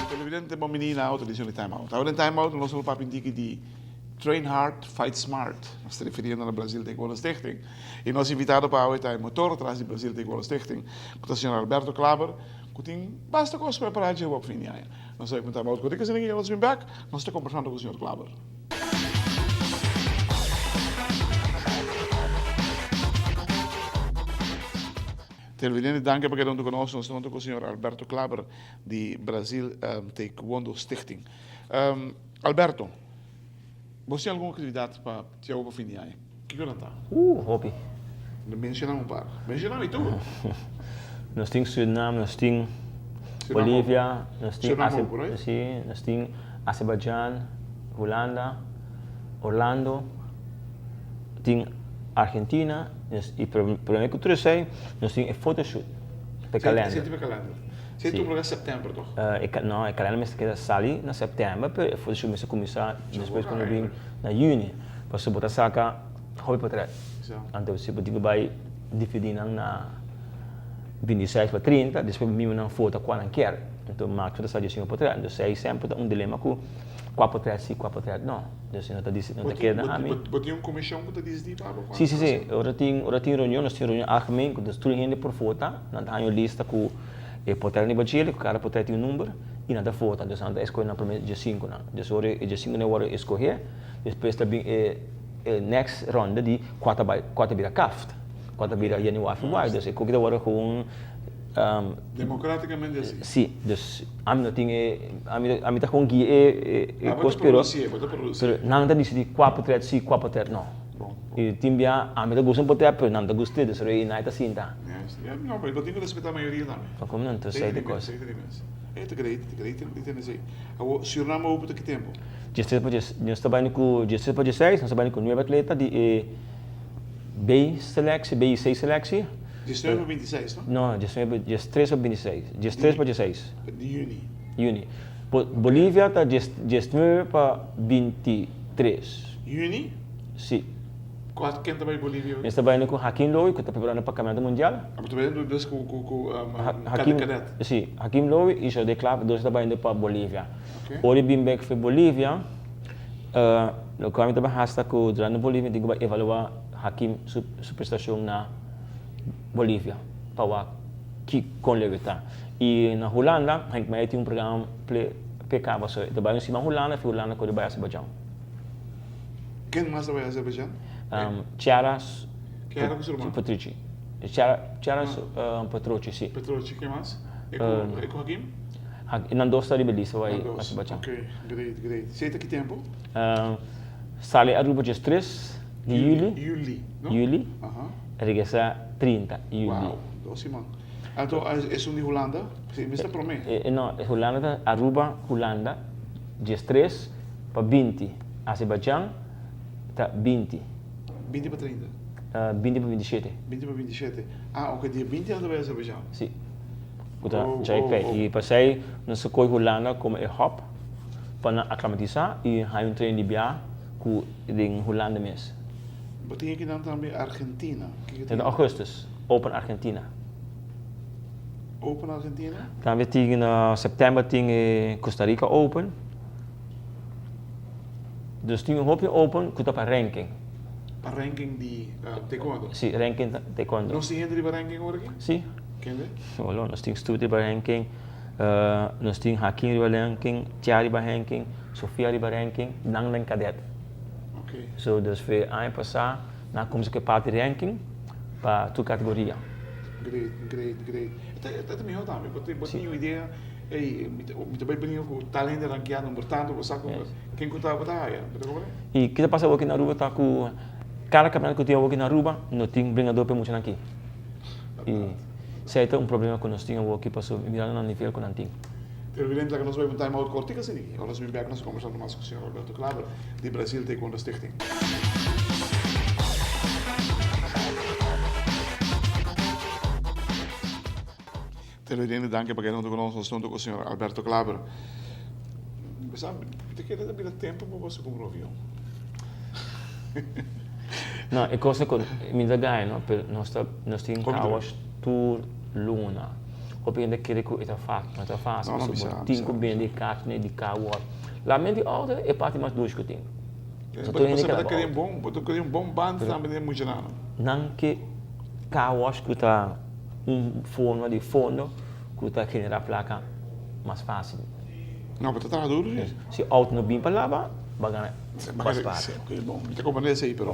Televidente bon bini na otro edicion di Time Out. Awe den Time Out nos lo papia un tiki di Train Hard, Fight Smart. Nos ta refiriendo na Brazil Taekwondo Stichting. Y nos invitado pa awe ta e motor tras di Brazil Taekwondo Stichting, cu ta señor Alberto Klaber, cu tin basta cos prepara dje wak fin di aña. Nos ta bay punta about cu rico esaki nos bin bek, nos ta combersando cu señor Klaber. Televidente danki pa keda hunto cu nos. Nos ta hunto cu señor Alberto Klaber di Brazil Taekwondo Stichting. Alberto, bo tin algun actividad pa tiago pa fin di aña? Kiko nan ta? Uh, hopi. Menciona un par. Menciona mi tur. Nos tin Surinam, nos tin Bolivia, nos tin sí, nos tin Azerbaijan, Hulanda, Orlando, tin Argentina, y prome cu tur esey nos tin e photoshoot p'e kalender. Esey ta p'e kalender. Esey ta un september toch? No, e kalender mester keda sali na september, pero e photoshoot mester cuminsa despues cu no bin na juni. Pasobra bo ta saka hopi potret. Anto si bo tin ku bai dividí nan na bintiseis pa trinta, despues bo mima nan foto kua nan kier. Anto Max ta sa dje sin potret. Anto esei semper ta un dilema ku kua potret si, kua potret no. Dus no ta disi, no ta keda ami. Bo tin un komishon ku ta disidí pa bo kua? Si, si, si. Ora tin, ora tin reunion, nos tin reunion algemeen ku tur hende por vota. Nan ta haña un lista ku e potretnan riba djele, ku kada potret tin un number, i nan ta vota. Anto nan ta eskohe nan prome djesinku nan. Dus ora e djesinku nan wòrdu eskohé. Despues ta bin e e next ronde di kua ta bai kua ta bira kaft, kua ta bira januari februari. Dus e koki ta wòrdu gewoon Democraticamente asi. Si, dus ami no tin e ami ami ta gewoon guia e e kos pero pero nan ta disidi kua potret si kua potret no. I tin bia ami ta gusta un potret pero nan ta gust'é dus rei nai ta sinta. No, pero bo tin ku respetá mayoria tambe. Komo nan ta esei ta kos. E ta great, ta great di tende esei. Awor, Suriname open ta ki tempu? Diestres pa dies, nos ta bai ku diestres pa dieseis, nos ta bai ku nuebe atleta di e B selectie, B i C selectie. Diesnuebe pa bintiseis, no? No, diesnuebe, diestres pa bintiseis, diestres pa dieseis. Di yüni. Yüni. Bolivia ta dies, diesnuebe pa bintitres. Yüni? Si. Kua ken ta bai Bolivia? Nos ta bai ku Hakim Lowy ku ta preparando pa Campeonato Mundial. Abo ta bai dus ku ku ku Hakim, Cadet? Si, Hakim Lowy i José Klaver dos ta bai pa Bolivia. Ora i bin bek for Bolivia, loke ami ta bai hasi ta ku durante Bolivia mi tin ku bai evalua Hakim su su prestashon na Bolivia pa wak ki kon leu e ta. I na Hulanda Henk Meijer tin un programa p'e kaba so e ta bai un siman Hulanda i for Hulanda kore bai Azerbaijan. Ken mas ta bai Azerbaijan? Chiara Chiara ku su ruman? Petrucci. Chiara, Chiara Petrucci, si. Petrucci, ken mas? E ku, e ku Hakim? Nan dos ta riba e lista bai Azerbaijan. Ok, great, great. Esei ta ki tempu? Sali Aruba djes tres di juli. Juli, no? Juli. Regresa 30 juli. Wow, dos siman. Anto esun di Hulanda? Si, mi sta prome. No, Hulanda ta Aruba, Hulanda, djes tres pa 20. Azerbaijan ta 20. 20 pa 30? 20 pa 27. 20 pa 27. Ah, ok, dia 20 nan ta bai Azerbaijan. Si. Ku ta djai pei. I pasei nos a kohe Hulanda komo e hub pa nan aklamatisa i haña un tren di bia ku den Hulanda mes. Bo tin aki nan tambe Argentina. Kiko tin? Augustus, Open Argentina. Open Argentina? Tambe tin na september tin e Costa Rica Open. Dus tin un hopi open ku ta pa ranking. Pa ranking di taekwondo? Si, ranking taekwondo. Nos tin hende riba ranking ora aki? Si. Kende? Olo, nos tin Stuart riba ranking, nos tin Hakim riba ranking, Tia riba ranking, Sofia riba ranking, nan den kadet. Ok. So, dus fe aña pasá nan a kuminsá ku e parti ranking pa tur kategoria. Great, great, great. E ta mihó tambe, bo tin un idea. Ey, mi ta bai bini ku tal hende rankeá number tantu, bo sa ku ken ku ta bo ta haya, bo ta komprende? I ke ta pasa awoki na Aruba ta ku kada kampeonato ku tin awoki na Aruba no tin bringadó pa e muchanan aki. I esei ta un problema ku nos tin awoki pasobra mirando nan nivel ku nan tin. Televidente laga nos bai un time out kortiku asina aki. Ora nos bin bek nos ta kombersando mas ku señor Alberto Klaber di Brazil Taekwondo Stichting. Televidente, danki pa keda huntu ku nos. Nos ta huntu ku señor Alberto Klaber. Mi sa, mi ta kere ta bira tempu pa boso kumpra un avion. No, e kos ta ku mi ta gana no, pero nos ta, nos tin car wash tur luna. Hopi hende kere ku e ta fásil, no ta fásil. No, no, mi sa, mi sa. Bo tin ku bende kachne di car wash. Lamento di outo e parti mas dushi ku tin. So tur hende keda bo outo. Bo ta kere un bon band tambe den muchanan. Nan ke car wash ku ta un forma di fondo ku ta generá plaka mas fásil. No, bo ta traha duru si. Si outo no bin pa laba, bo a gana mas plaka. Si, ok, bon, mi ta komprendé esei, pero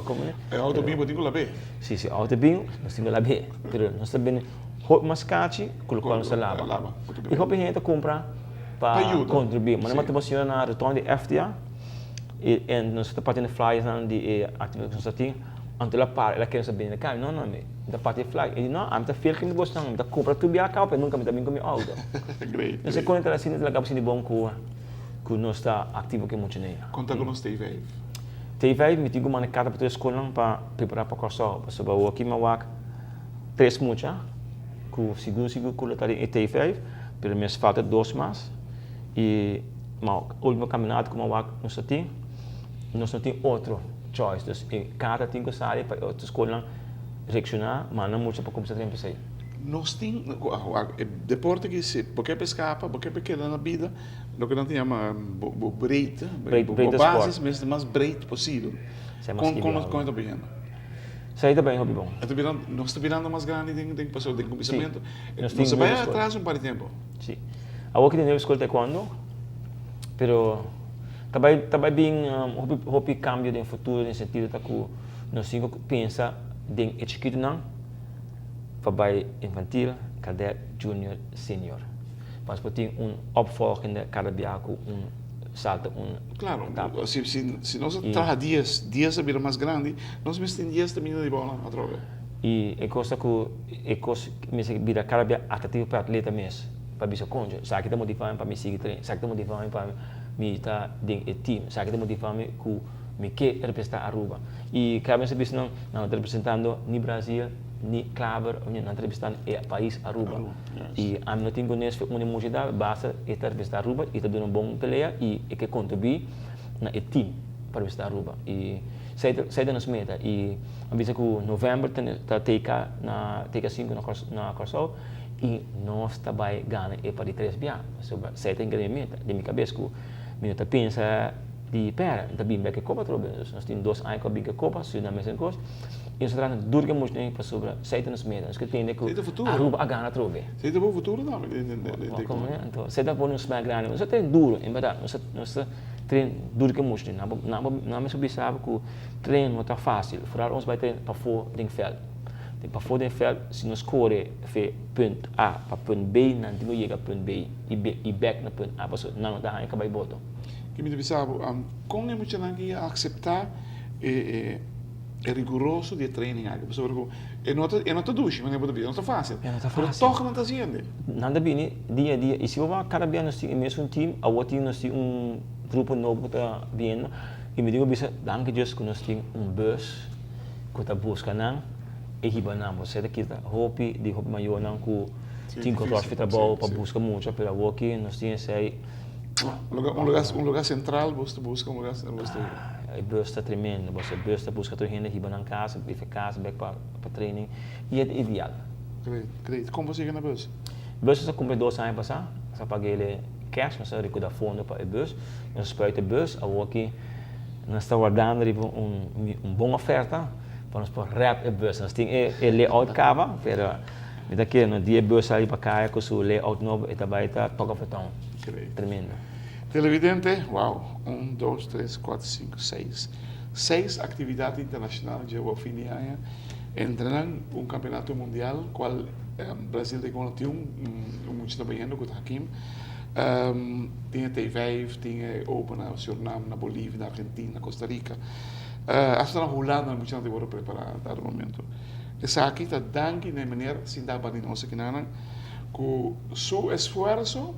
e outo bin bo tin ku lab'é. Si, si outo bin, nos tin ku lab'é, pero nos ta bini hopi mas kachi ku lokual nos ta laba. I hopi hende ta kumpra pa kontribuí. Manera mi ta mensiona na retorno di FTA, i nos ta parti flyersnan di e aktividat ku nos ta tin. Anto el a para, el a kere sa bini na kami. No, no, mi ta parti e flag. E di, no, ami ta fiel kende bosnan, mi ta kumpra tur biaha kaba, pero nunka mi ta bin ku mi outo. Great, No se kon e ta asina, ta laga bo sinti bon ku ku nos ta aktivo ku e mucha nei. Konta ku nos T5. T5 mi tin ku manda karta pa tur e skolnan pa prepará pa Kòrsou, pasobra awoki mi a wak tres mucha ku sigur sigur ku lo ta den e T5, pero mes falta dos mas i ma ultimo kampionato ku mi a wak nos ta tin, nos no tin otro. Choice, dus e karta tin ku sali pa e otro skolnan reakshoná, manda mucha pa kuminsá train p'esei. Nos tin wak e deporte ki si bo ke pa eskapa, bo ke pa keda na bida, loke nan ta yama bo breed, bo basis mester mas breed posibel. Kon kon e ta bayendo? Esei ta bay hopi bon. E ta birando, nos ta birando mas grandi den den pasobra den kuminsamentu. Nos a bay atras un par di tempu. Si. Awor ki tin nuebe skol taekwondo, pero. Ta bai ta bai bin hopi hopi kambio den futuro den sentido ta ku nos tin ku pensa den e chikitonan pa bai infantil, kadet, junior, senior. Pa nos por tin un opvolgende kada biaha ku un salta un Klaro, etapa. si si si nos a traha dies, dies a bira mas grandi, nos mester tin dies ta bini riba nan atrobe. I e kos ta ku e kos mester bira kada bia atraktivo pa e atleta mes pa bisa koncho esaki ta motiva mi pa mi sigui train, esaki ta motiva mi pa Mi ta den e team. Esaki ta motiva mi ku mi ke representá Aruba. I kada bes mi ta bisa nan, nan no ta representando ni Brazil, ni Klaver, nan ta representando e pais Aruba. I ami no tin ku nes fe unda mucha ta, basta e ta representá Aruba i ta duna un bon pelea i e ke kontribuí na e team pa representá Aruba. I esei ta esei ta nos meta. I a bisa ku novèmber ta TK na TK sinku na Kòrsou. I nos ta bai gana e pa di tres bia. Pasobra esei ta ingrediente mi meta. Den mi kabes ku mi no ta pensa di pera, mi ta bin bek e kopa atrobe. Nos tin dos aña ku a bin ku e kopa, Surinam mester kos. I nos ta trata duru ku e muchanan pasobra esei ta nos meta. Nos ke tende ku Aruba a gana atrobe. Esei ta bo futuro tambe den den Komo anto esei ta pone un smile grandi. Nos ta train duru, en bèrdat. Nos ta nos ta train duru ku e muchanan. Nan bo nan mester bisa bo ku train no ta fásil. Foral ora nos bai train pafó den vèlt. Den pafó den vèlt si nos kore fe punt A pa punt B nan tin ku yega punt B i i bèk na punt A pasobra nan no ta haña kabay boto. Ki mi ta bisa bo, kon e muchanan ki a akseptá e e e riguroso di e training aki? Pasobra ku e no ta e no ta dushi manera bo ta bisa, e no ta fásil. E no ta fásil. Pero tòg nan ta hasiende. Nan ta bini dia a dia i si bo wak kada bia nos tin e mesun team, awor tin nos tin un grupo nobo ku ta biniendo i mi tin ku bisa danki Dios ku nos tin un bus ku ta buska nan. E hiba nan bo seta kita hopi di hopi mayornan ku tin ku rush fi trabou pa buska mucha pero awor ki nos tin esei. Un lugar un lugar sentral bos ta buska un lugar bos ta. E bus ta tremendo bos e bus ta buska tur hende hiba nan kas i fi kas bek pa training i e ta ideal. Great great kon bo siga na bus? Bus nos a kumpra dos aña pasa nos a paga el cash nos a rekuda fondo pa e bus nos a spuit e bus awor ki nos ta wardando riba un bon oferta. Pa nos por rèp e bus. Nos tin e layout kaba, pero mi ta kere no dia e bus sali pa kaya ku su layout nobo e ta bai ta talk of the town. Tremendo. Televidente, wow, un, dos, tres, kuater, sinku, seis. Seis aktividat internashonal dje awor fin di aña. Entre nan un kampeonato mundial kual Brasil Taekwondo tin un mucha ta bayendo ku ta Hakim. Tin e T vijf, tin e Open na Surinam, na Bolivia, na Argentina, Costa Rica. Hasta na Hulanda muchanan ta worde prepara dado momento. Esaki ta danki na e meneer sinta banda di nos akinanan ku su esfuerso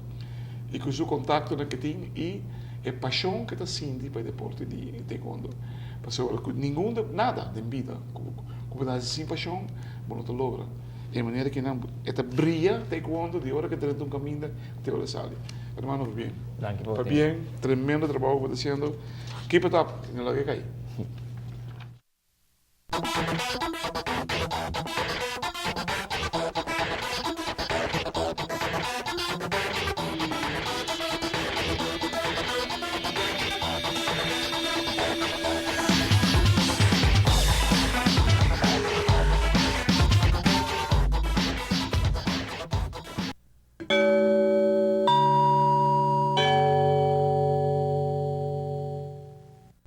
i ku su kontaktonan ke tin i e pashon ke ta sinti pa e deporte di taekwondo. Pasobra ku ningun nada den bida ku bo ta hasi sin pashon bo no ta logra. E manera ku nan e ta bria taekwondo di ora ku e drenta un kaminda te ora e sali. Hermano, pabien. Danki pa bo Pabien, tremendo trabou ku bo ta hasiendo. Keep it up, no laga e kai.